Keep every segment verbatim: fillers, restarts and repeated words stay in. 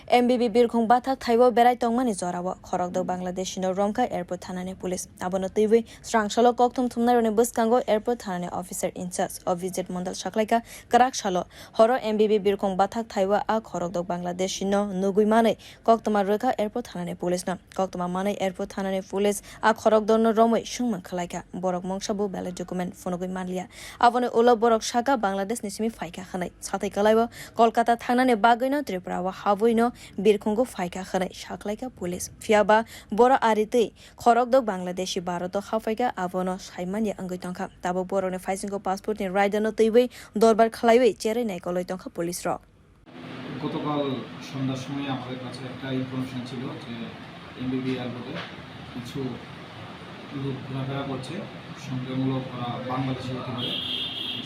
M B B birkhung bathak thaibo berai tongmani jorao khorokdok Bangladeshi no romkha airport thanani police. Abono twiwi srangsalo kokthum thumnairokni bwskango airport thanani officer in charge Abhijit Mondal saklaikha kwrak salo horo M B B birkhung bathak thaibo a khorokdok Bangladeshi no nugwi manwi koktwma rwkha airport thanani police no. Koktwma manwi airport thanani police a khorokdokno romwi swngmung khwlaikha. Borok mungsa bo belai document phunugwi manliya. Aboni ulo borok sakha Bangladesh ni simi phaikha hwnwi. Sathai kwlaibo Kolkata thangnani bagwino Tripura o habwino birkhungo phaikha hwnwi saklaikha police. Phiyaba boro ari twi khorokdok Bangladeshi Bharoto haphaikha, abono saimanya wngwi tongkha. Tabuk borokni phaisingo passport ni raidano twiwi dorbar khwlaiwi cherwi naikolwi tongkha police rok. গতকাল সন্ধ্যার সময় আমাদের কাছে একটা ইনফরমেশন ছিল যে এমবিবি এয়ারপোর্টে কিছু লোক ঘোরাফেরা করছে, সন্দেহমূলক ওরা বাংলাদেশি হতে পারে।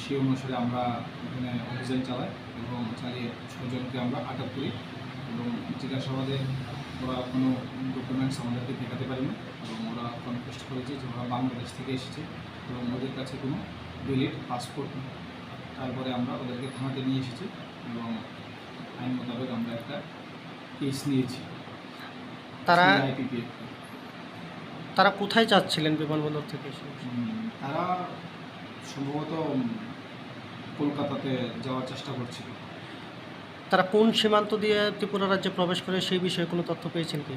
সেই অনুসারে আমরা এখানে অভিযান চালাই এবং চালিয়ে ছয়জনকে আমরা আটক করি এবং জিজ্ঞাসাবাদে ওরা কোনো ডকুমেন্টস আমাদেরকে দেখাতে পারেনি এবং ওরা কনফেস করেছে যে ওরা বাংলাদেশ থেকে এসেছে এবং ওদের কাছে কোনো ভ্যালিড পাসপোর্ট নেই। তারপরে আমরা ওদেরকে থানাতে নিয়ে এসেছি এবং আইন মোতাবেক আমরা একটা কেস নিয়েছি। তারা সিআইপিপি একটা। তারা কোথায় যাচ্ছিলেন বিমানবন্দর থেকে এসে? উম, তারা সম্ভবত, উম, কলকাতাতে যাওয়ার চেষ্টা করছিল। তারা কোন সীমান্ত দিয়ে ত্রিপুরা রাজ্যে প্রবেশ করে, সেই বিষয়ে কোনো তথ্য পেয়েছেন কি?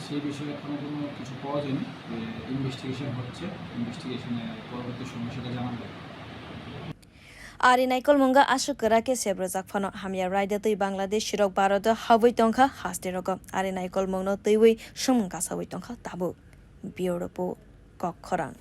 সেই বিষয়ে এখনো কোনো কিছু পাওয়া যায়নি। ইনভেস্টিগেশন হচ্ছে, ইনভেস্টিগেশনে পরবর্তী সময় সেটা জানা যাবে। Ari naikolmungo aswk kwrak khe sebrojak phano hamya raida twi Bangladeshi rok Bharoto habwi tongkha haste rogo. Ari naikolmungno twiwi swngmung kasawi tongkha tabuk. Bureau Report, Kokkhorang.